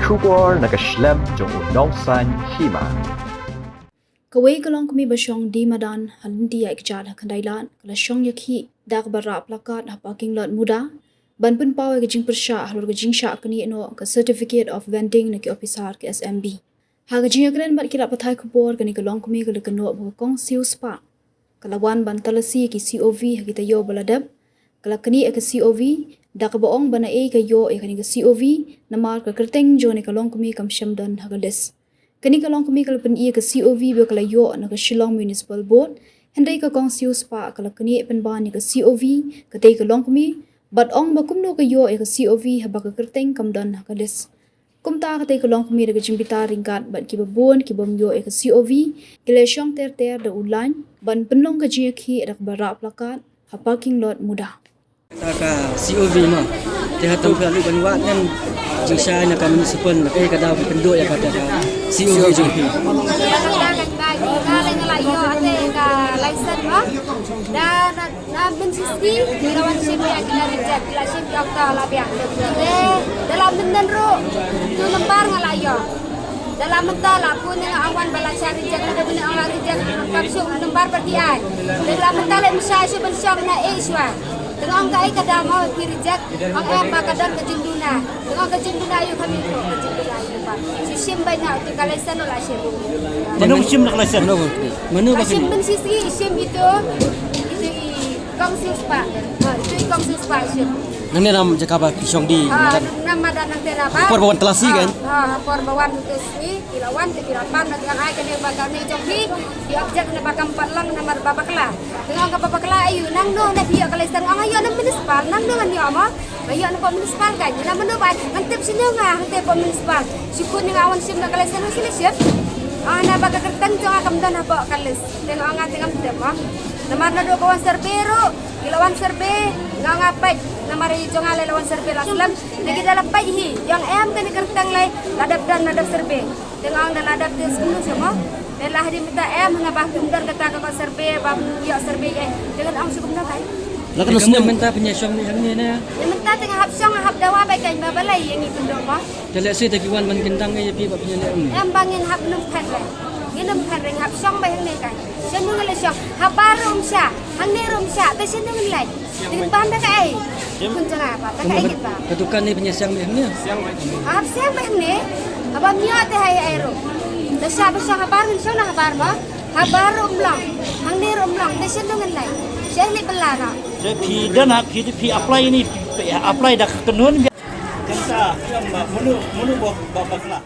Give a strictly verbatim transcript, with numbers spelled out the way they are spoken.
Khubor na ka shlem jong u Nongsaiñ Hima. Kawei ka longkmie ba shong die madan ha lynti ïaid kjat ha Khyndailad ka la shong ïakhih da kaba rah plakat ha parking lot Muda ban pynpaw ïa ka jingpyrshah halor ka jingshah knieh noh ka certificate of vending na ki ophisar ka S M B. Ha ka jingïakren bad ki lad pathai khubor, kane ka longkmie ka la kynnoh ba ka Kong Siewspah ka la wan ban talasi ïa ki C O V ha ki taïew ba la dep. Ka la knieh ïa ka C O V da kaba ong ba naei ka ïoh ïa kane ka C O V namar ka kyrteng jong kane ka longkmie kam shym don ha ka list. Kane ka longkmie ka la pyni ïa ka C O V ba ka la ïoh na ka Shillong Municipal Board, hynrei ka Kong Siewspah ka la knieh pynban ïa ka C O V katei ka longkmie bad ong ba kumno ka ïoh ïa ka C O V haba ka kyrteng kam don ha ka list. Kumta katei ka longkmie da ka jingbitar ryngkat bad kiba bun ki bym ïoh ïa ka C O V ki la shong ter ter da u lain ban pynlong ka jingïakhih da kaba rah plakat ha parking lot Muda. Ta ka C O V mo. Te hato phi la leit ban wad ne jingshai na ka municipal, na kaei ka daw phi pynduh ïa kata ka C O V jong phi? Ka la ïoh ate ka license mo. Da Na mynta shi sngi ngi la wan shim ïa ki la reject, ki la shim ïa uta la biang. Te da la mynta ruh tu nombar nga la ïoh. Da la mynta la pun nga wan ba la shah reject, la da mynta ong la reject, kam shu nombar ba ti ai. Da la mynta la mynta shu ban shong na e shwa. Te nga ong kaei ka daw mo ki reject, ong em ba ka don ka jingduna. Te nga ong ka jingduna aïu, ka mih ka jingduna aïu ba. Shu shim ba na tu ka license la shim. Mano shim na ka license? Mano ba shim? Mynta shi sngi shim itu, itu i Kong Siewspah. Ha, itu i Kong Siewspah shim. Nangne na jaka ba ki shong die. Ha, madan. Na madan nangta na ba. Por ba wan talasi kan? Ha, ha, por ba wan tu sngi, ki la wan, ki la pan, ki la ai kane ba kane jong phi, ki object na ba kam pat lang namar ba bakla. Te nga ong kaba bakla aïu, nangno na phi ïoh ka license, ong ïoh na municipal, nangno ngan ïoh mo. Ba ïoh na pdeng municipal ka, na mano ba ngan tip shuh nga hangta pdeng municipal. Shu khun nga wan shim na ka license, shu la shim. Ah, na ba ka kyrteng jong nga kam don hapoh ka list. Te nga ong nga te ngam tip mo. Namar naduh ba wan survey ruh, ki la wan survey, nga ong nga peit, namar i jong nga la wan survey la slem. Te ki da la peit hi, ïa nga em kane kyrteng lei, la dep don, la dep survey. Te nga ong da la dep te skum sha mo. Te la hadien mynta em nga ba kum don kata ka survey ba ïa survey ka. Te nga ong sha kumno kai. La ka snem mynta pynïashong ni hangne ne. Te mynta te nga hap shong, nga hap dawa ba kai ba balei ïa ngi pyndoh mo. Te lehse shisha te ki wan ban kyndang ïa phi ba pynïaleh hangne. Em ba ngin hap nym phet re. Ngin nym phet re, hap shong ba hangne kai. Shen ngi la shong. Habar rum sha, hangne rum sha, te shen ngi leh. Te ngin ban da kaei? Kun jaka ba da kaei ngin ban? Ka dukan ne pynïashong beit hangne? Hap shong beit hangne. Haba mih te hai hai ruh. Da sha ba shong habar ngin shong na habar mo. Habar ruh ym long. Hangne ruh ym long. Te shen ngi leh. Shen leh bela na. Te phi don ha, phi, phi apply ni, phi apply da ka kynhun. Kynta, mano, mano ba, ba, bakla.